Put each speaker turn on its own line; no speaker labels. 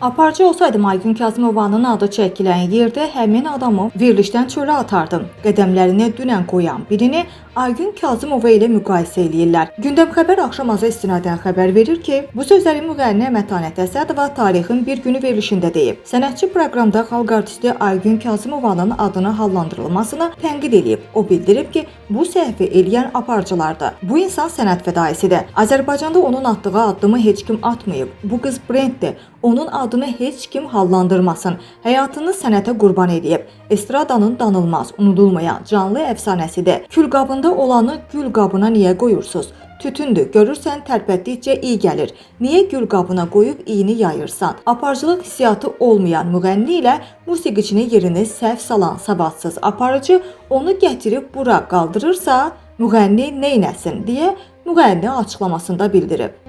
Aparıcı olsaydım, Aygün Kazımovanın adı çəkilən yerdə həmin adamı verilişdən çölə atardım. Qədəmlərini dünən qoyan birini Aygün Kazımova ilə müqayisə eləyirlər. Gündəm xəbər axşam aza istinadən xəbər verir ki, bu sözləri müğənni Mətanət Əsədova Tarixin bir günü verilişində deyib. Sənətçi proqramda xalq artisti Aygün Kazımovanın adını hallandırılmasını tənqid eləyib. O bildirib ki, bu səhvi eləyən aparıcılardır. Bu insan sənət fədaisidir. Azərbaycanda onun atdığı addımı heç kim atmayıb. Bu qız brenddir. Onun adını heç kim hallandırmasın. Həyatını sənətə qurban eləyib. Estradanın danılmaz, unudulmayan canlı əfsanəsidir. Kül qabında olanı gül qabına niyə qoyursuz? Tütündür. Görürsən, tərpətdikcə iyi gəlir. Niyə gül qabına qoyub iyini yayırsan? Aparıcılıq hissiyatı olmayan müğənni ilə musiqiçinin yerini səhv salan savadsız aparıcı onu gətirib bura qaldırırsa, müğənni neynəsin deyə müğənni açıqlamasında bildirib.